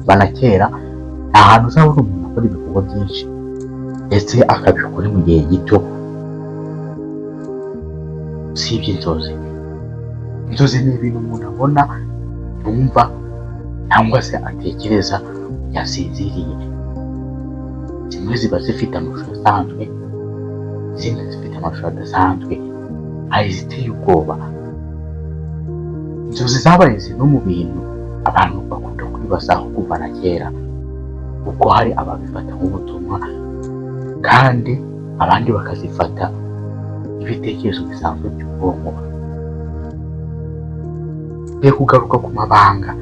Kuva na kera nta hantu uzabona umuntu akora ibikorwa byinshi ndetse akabikora mu gihe gito usibye inzozi. Inzozi ni ibintu umuntu abona, yumva cyangwa se atekereza yasinziriye. Zimwe ziba zifite amashusho asanzwe, izindi zifite amashusho adasanzwe. Hari iziteye ubwoba. Inzozi zabaye zimwe mu bintu abantu bakunda kwibazaho kuva na kera, kuko hari ababifata nk'ubutumwa kandi abandi bakazifata ibitekerezo bisanzwe by'ubwonko. Tugiye kugaruka ku mabanga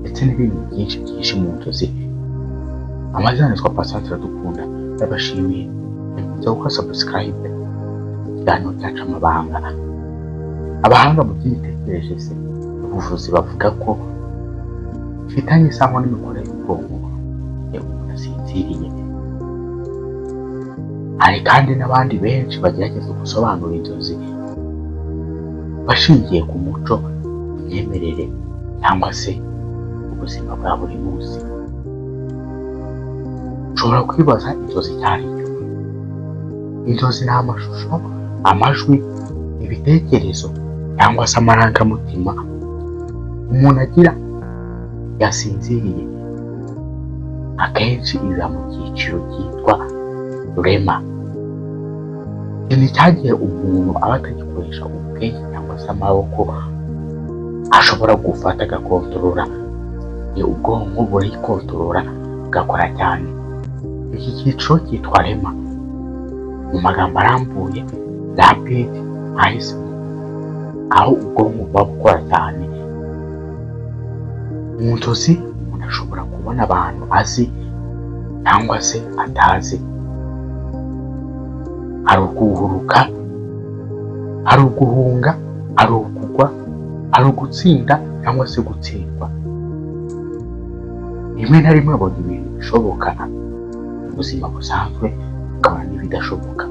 ndetse n'ibintu byinshi byinshi mu nzozi. Amazina yitwa Patient Iradukunda, ndabashimiye. Ndabibutsa gukora subscribe. Ikiganiro cyacu Amabanga. Abahanga mu by'imitekerereze n'ubuvuzi bavuga ko bifitanye isano n'imikorere y'ubwonko iyo umuntu asinziriye. Hari kandi n'abandi benshi bagerageza gusobanura inzozi bashingiye ku muco, imyemerere cyangwa se ubuzima bwa buri munsi. Ushobora kwibaza inzozi icyo ari cyo. Inzozi ni amashusho, amajwi, ibitekerezo cyangwa se amarangamutima umuntu agira yasinziriye. Akenshi biba mu cyiciro cyitwa REM. Ni cya gihe umuntu aba atagikoresha ubwenge cyangwa se amaboko ashobora gufata agakontorora. Ubwonko burikontorora bugakora cyane. Iki cyiciro cyitwa REM. Mu magambo arambuye, rapid eyes, aho ubwonko buba bukora cyane. Mu nzozi umuntu ashobora kubona abantu azi cyangwa se atazi. Hari ukuguruka, hari uguhunga, hari ukugwa, hari ugutsinda cyangwa se gutsindwa. Rimwe na rimwe abona ibintu bishoboka mu buzima busanzwe, akabona n'ibidashoboka.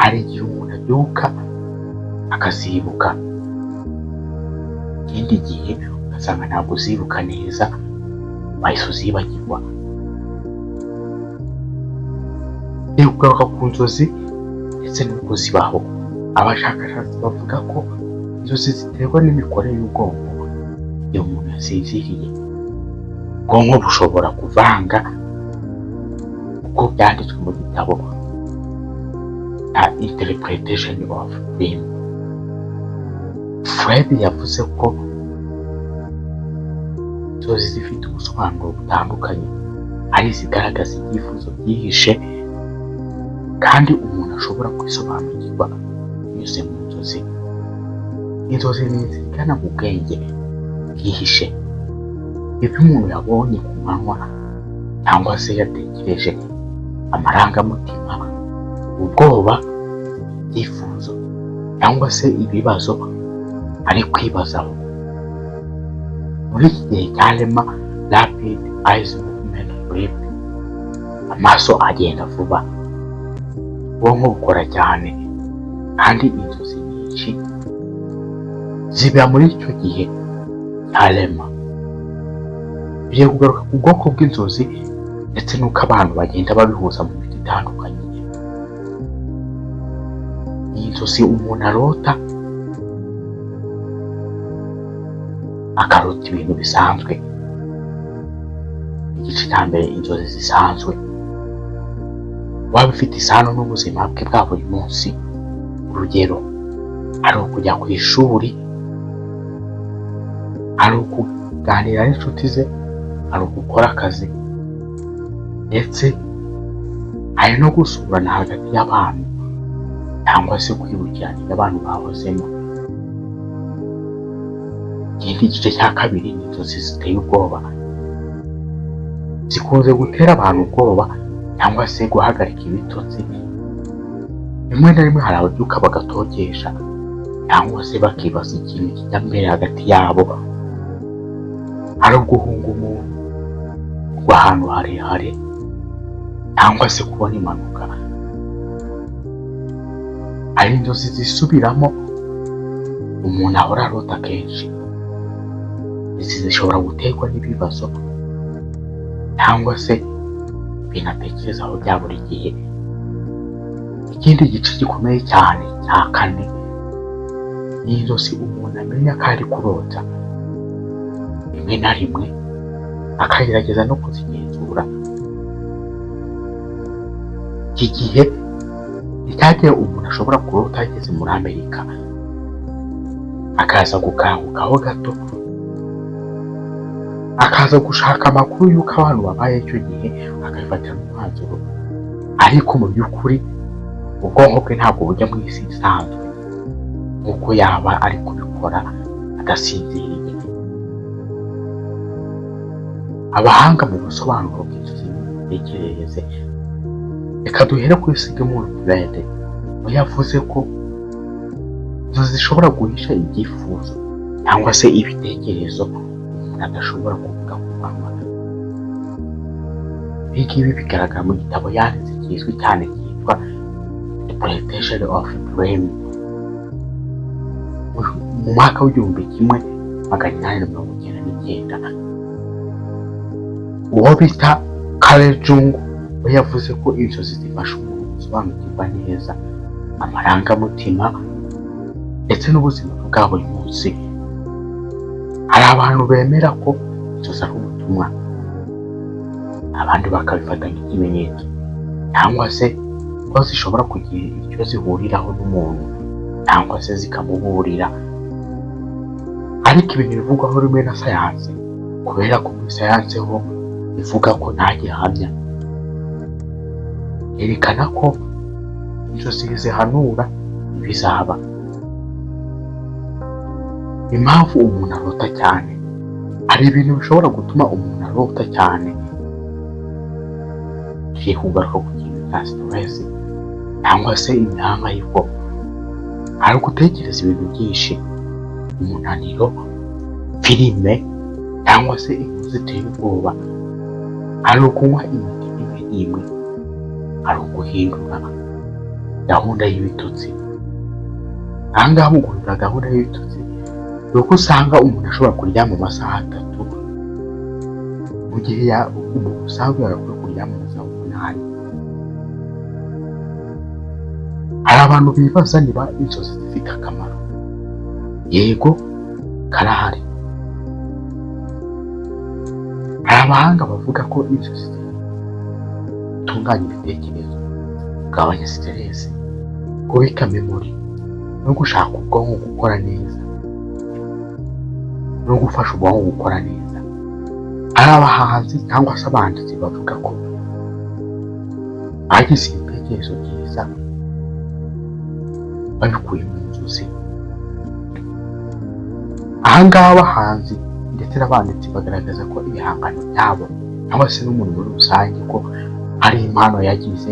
Hari igihe umuntu abyuka akazibuka, ikindi gihe ugasanga ntabwo uzibuka neza, wahise uzibagirwa. Kugaruka ku nzozi ndetse n'uko zibaho, abashakashatsi bavuga ko inzozi ziterwa n'imikorere y'ubwonko iyo umuntu yasinziriye. Ubwonko bushobora kuvanga uko byanditswe mu gitabo cya Interpretation of Dream. Freud yavuze ko inzozi zifite ubusobanuro butandukanye, ari izigaragaza ibyifuzo byihishe kandi umuntu ashobora kwisobanukirwa binyuze mu nzozi. Inzozi ni inzira igana mu bwenge bwihishe. Ibyo umuntu yabonye ku manywa cyangwa se yatekereje, amarangamutima, ubwoba, ibyifuzo cyangwa se ibibazo ari kwibazaho. Muri iki gihe cya REM, rapid eyes movement sleep, amaso agenda vuba, ubwonko bukora cyane, kandi inzozi nyinshi ziba muri icyo gihe cya REM. Tugiye kugaruka ku bwoko bw'inzozi ndetse n'uko abantu bagenda babihuza mu mico itandukanye. Ni inzozi umuntu arota, akarota ibintu bisanzwe. Igice cya mbere, inzozi zisanzwe. Waba ufite isano n'ubuzima bwe bwa buri munsi. Urugero, hari ukujya ku ishuri, hari ukuganira n'inshuti ze, hari ugukora akazi, ndetse hari no gusurana hagati y'abantu cyangwa se kwibukiranya ibyo abantu bahozemo. Ikindi gice cya kabiri ni inzozi ziteye ubwoba. Zikunze gutera abantu ubwoba cyangwa se guhagarika ibitotsi. Rimwe na rimwe hari ababyuka bagatogesha cyangwa se bakibaza ikintu kijya mbere hagati yabo. Hari uguhunga umuntu, kugwa ahantu harehare cyangwa se kubona impanuka. Hari inzozi zisubiramo umuntu ahora arota kenshi. Izi zishobora guterwa n'ibibazo cyangwa se ibintu atekerezaho bya buri gihe. Ikindi gice gikomeye cyane cya kane ni inzozi umuntu amenya ko ari kurota, rimwe na rimwe akagerageza no kuzigenzura. Iki gihe ni cya gihe umuntu ashobora kurota yageze muri Amerika, akaza gukangukaho gato, akaza gushaka amakuru y'uko abantu babaye icyo gihe, akabifatira n'umwanzuro, ariko mu by'ukuri ubwonko bwe ntabwo bujya mu isi isanzwe nk'uko yaba ari kubikora adasinziriye. Abahanga mu busobanuro bw'inzozi n'imitekerereze, reka duhere kuri Sigmund Freud, we yavuze ko inzozi zishobora guhisha ibyifuzo cyangwa se ibitekerezo umuntu adashobora kuvuga ku manywa. Ibi ngibi bigaragara mu gitabo yanditse kizwi cyane cyitwa Interpretation of Dream mu mwaka w'1899. Uwo bita Carl Jung we yavuze ko inzozi zifasha umuntu gusobanukirwa neza amarangamutima ndetse n'ubuzima bwa buri munsi. Hari abantu bemera ko inzozi ari ubutumwa, abandi bakabifata nk'ikimenyetso cyangwa se ko zishobora kugira icyo zihuriraho n'umuntu cyangwa se zikamuburira. Ariko ibintu bivugwaho rumwe na sayansi, kubera ko muri sayansi ho ivuga ko nta gihamya yerekana ko inzozi zihanura ibizaba. Impamvu umuntu arota cyane: hari ibintu bishobora gutuma umuntu arota cyane. Tugiye kugaruka ku kintu cya stress cyangwa se imihangayiko. Hari gutekereza ibintu byinshi, umunaniro, filime cyangwa se inkuru ziteye ubwoba. Hari ukunywa imiti imwe n'imwe. Hari uguhindura gahunda y'ibitotsi. Aha ngaha mu guhindura gahunda y'ibitotsi ni uko usanga umuntu ashobora kuryama amasaha 3 mu gihe umuntu usanzwe yagakwiye kuryama amasaha 8. Hari abantu bibaza niba inzozi zifite akamaro. Yego, karahari. Hari abahanga bavuga ko inzozi zitunganya ibitekerezo, kugabanya stress, kubika memory no gushaka ubwonko gukora neza no gufasha ubwonko gukora neza. Hari abahanzi cyangwa se abanditsi bavuga ko bagize ibitekerezo byiza babikuye mu nzozi. Aha ngaha abahanzi ndetse n'abanditsi bagaragaza ko ibihangano byabo cyangwa se n'umuntu muri rusange ko hari impano yagize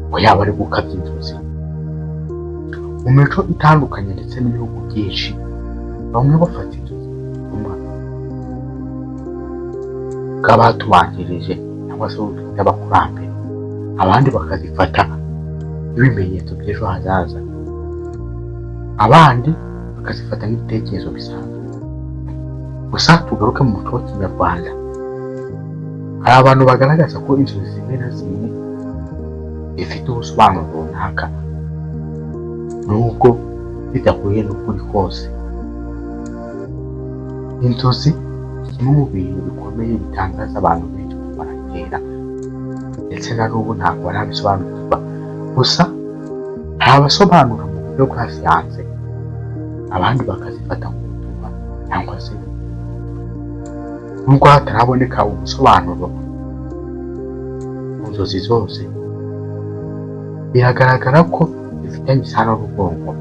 ngo yaba ari gukabya inzozi. Mu mico itandukanye ndetse n'ibihugu byinshi, bamwe bafata inzozi ubutumwa bw'abatubanjirije cyangwa se abo twita abakurambere, abandi bakazifata nk'ibimenyetso by'ejo hazaza, abandi bakazifata nk'ibitekerezo bisanzwe. Gusa tugaruke mu muco wa Kinyarwanda, hari abantu bagaragaza ko inzozi zimwe na zimwe zifite ubusobanuro runaka nubwo bidahuye n'ukuri kose. Inzozi ni kimwe mu bintu bikomeye bitangaza abantu benshi kuva na kera, ndetse na n'ubu ntabwo barabisobanukirwa. Gusa hari abasobanura mu buryo bwa siyanse, abandi bakazifata nk'ubutumwa cyangwa se nubwo hataraboneka ubusobanuro ku nzozi zose, biragaragara ko bifitanye isano n'ubwonko,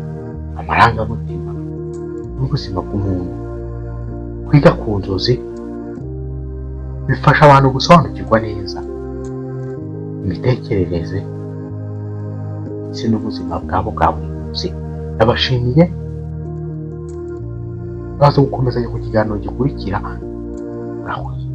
amarangamutima n'ubuzima bw'umuntu. Kwiga ku nzozi bifasha abantu gusobanukirwa neza imitekerereze ndetse n'ubuzima bwabo bwa buri munsi. Ndabashimiye, baza gukomezanya ku kiganiro gikurikira. Murakoze.